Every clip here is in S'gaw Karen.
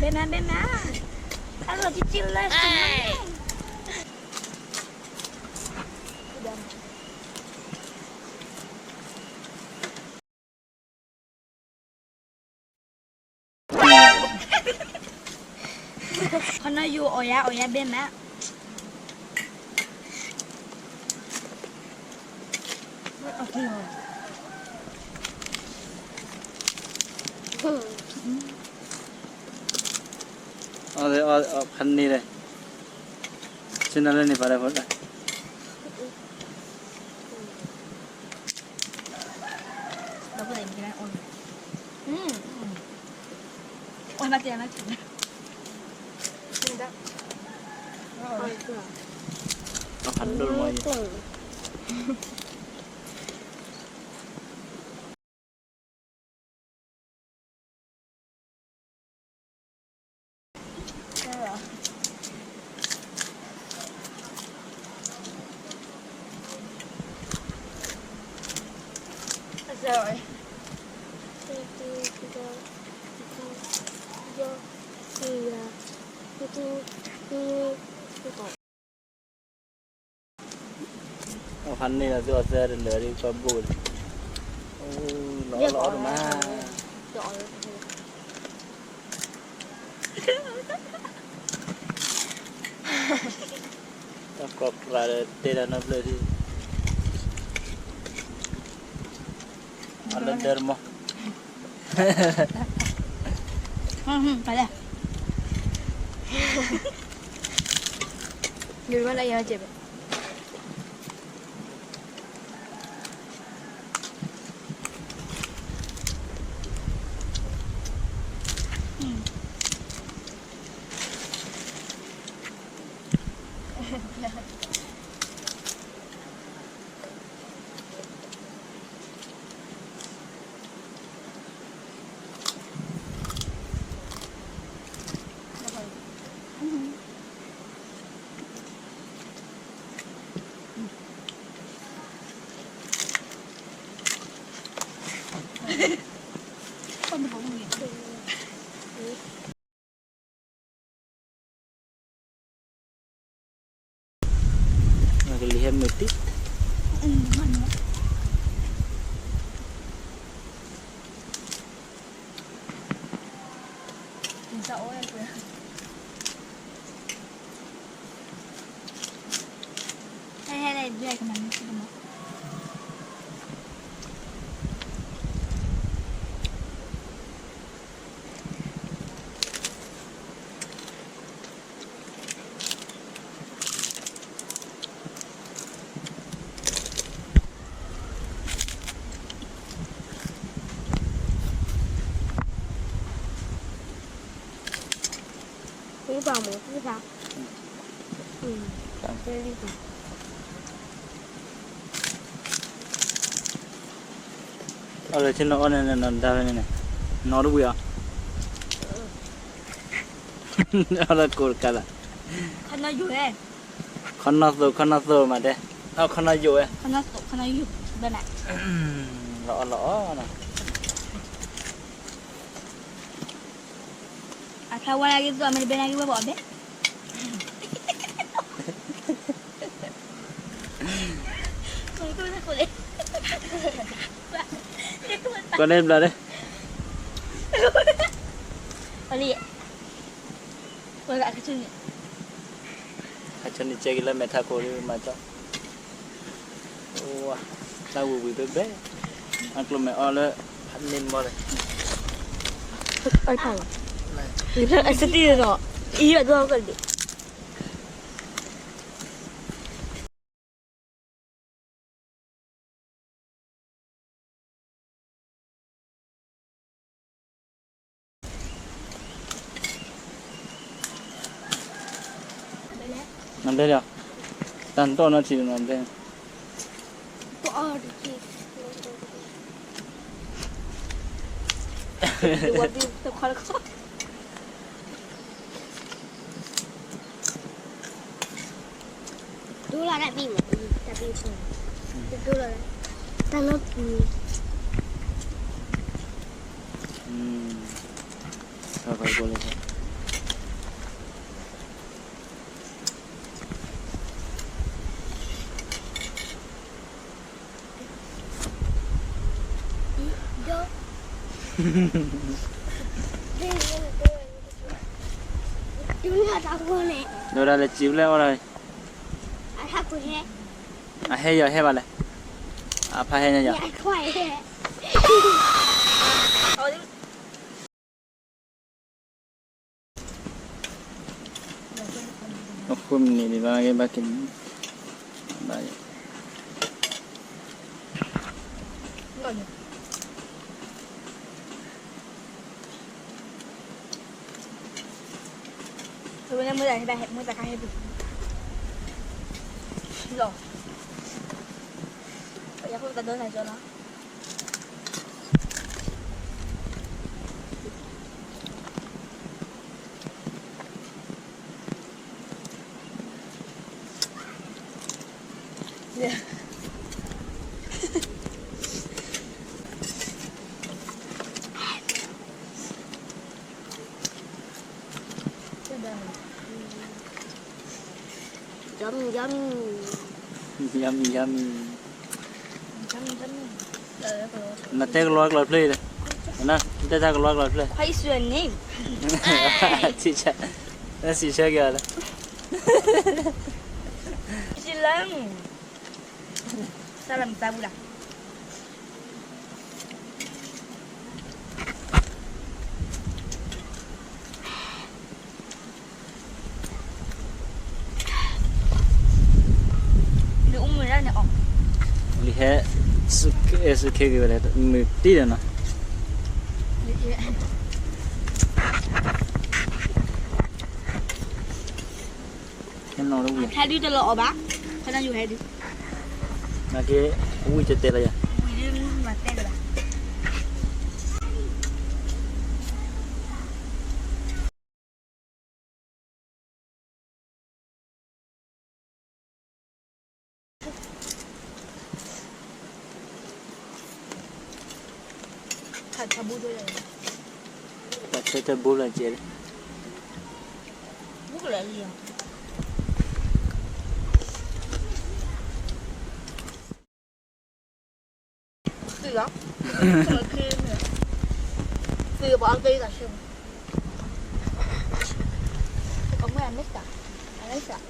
ဘဲမး ဘဲမး, အလီၤကံကံလၢ် ခီနီယိအီၣ်ယၤ အီၣ်ယၤဘဲမး. ဖးန့ၢ်လဲၣ်, ဆ့ၣ်နီၤလၢန့ၣ်ပာ်လၢဖိတၢ် ဖးဒိၣ်မး အဖးန့ၢ်လီၤ သုအီၣ်သၢတလၢာ်ဒ်ကီၢ်ဘိၣ်လံ, လီၤအီၣ်လီၤအီၣ်ဒိၣ်မး, တၢ်ကီၢ်ကြးဒီးတဲတၢ်နီတဖျၢၣ်ဒ်, အလၢဒၢတမီၤ လဲၣ်, ကလံၤဟဲမုာ်တံၢ်, ဝံၤပှၤမ့ၢ်သံသး, အီၣ်လၢဆ့ၣ်နီၤအီၣ်န့ၣ် နီၤဒါဖဲန့ၣ်န့ၣ်, နီၤတဝံၤအီၤ, အီၣ်လၢကိးတကးလၢ, ခီနီသိး ခီနီသိးမးတဲ, ခီနီယိာ်ဝဲ, လီၤအီၣ်လီၤအီၣ်နီၤ. အခါဝဲနာ်က့ၤသိး မ့ၢ်တဘဲနာ်က့ၤဝဲဘၣ်အီၤဘဲ. ကွၢ်န့ၣ်ဘျီန့ၣ်, အခါဆူန့ၣ်က့ၤလၢမဲာ်ထးခိၣ်ဒ်မၤကၠီ, တၢ်ဝံၤဝံၤဘဲဘဲ, အကျိၤမဲာ်အီလၢ ဖးန့ၢ်မီၢ်လဲၣ်, အစတံၢ်ဒီး အံၤဘၣ်ဒိၣ်ကဒံး နဘဲလီၤ, တၢ်တီၢ်နီၢ်ထံးနီၤဘဲ, ဒိလၢတၢ်ဘံၣ်မး, တၢ်ဘံၣ်ဖိ, ဒိလၢ, တၢ်နီၢ်ပူၤ, ဘၣ်ဘၣ်ဘၣ်လၢ, ဒိၣ်ဒၣ်လၢစံးဖျဲၣ်အီၣ်ဒၣ်, အဟဲယီၤဟဲဘၣ်လဲၣ်, အဖးဟဲညါယီၤ. အဃိမ့ၢ်န့ၣ် ဘၣ်က့ၤဘၣ်က့ၤ, ဘၣ် မ့ၢ်တၢ်ဟဲဘၣ်ဟဲ မ့ၢ်တၢ်ခါဟဲပူၤလီၤ. ယၤဖိတၢ်ဒိးနၤကၠီလီၤ. နတဲကလီကလီတဖျၢၣ်, နတဲတၢ်ကလီကလီတဖျၢၣ်, နစံးဆၢက့ၤအီၤလၢ လံဟဲ စူးခဲက့ၤဝဲဒၣ် မုၢ်တံၢ်ဒီးနီၤ. ဖဲဒုတလီၤအီၤဘၣ်, ဖဲဒုဟဲဒု, နာ်က့ ဝံၣ်တဲတဲလီၤယၤ, ဝံၣ်ဒုမၤတဲလၢၤဘၣ်. တၢ်ဆၢထၢၣ်ဘိလီၤကဲလၢ, သုးလီၤ, သုးပှၤအကဲတၢ်ဆၢ, အမ့ၢ်အမ့ၢ်တၢ်, အမ့ၢ်တၢ်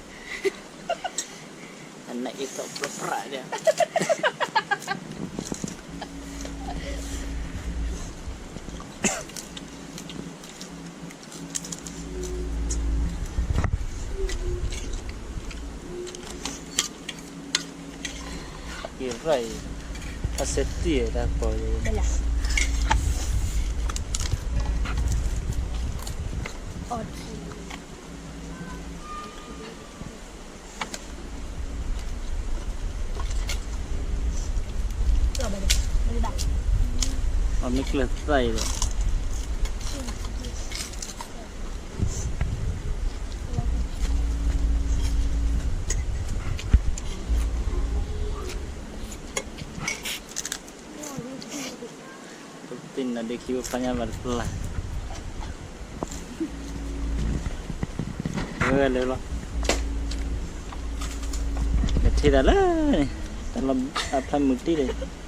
အနၢ်အ့ၣ်သီၣ်ပြၢပြၢဒီး က့ၤရၢၢ်အံၤ, အစဲတံၢ်တၢ်ပီၤ, အမ့ၢ်ကျၢၤသၣ်အံၤဒီး တသ့ၣ်နီၣ်ဒ့ခံဖိဖးညါဘၣ်တပျၢ်, ဝဲလၢလီၤ, ကထံၣ်တၢ်လၢန့ၣ်, တၢ်လီၤအဖျါမုၢ်တံၢ်ဒီး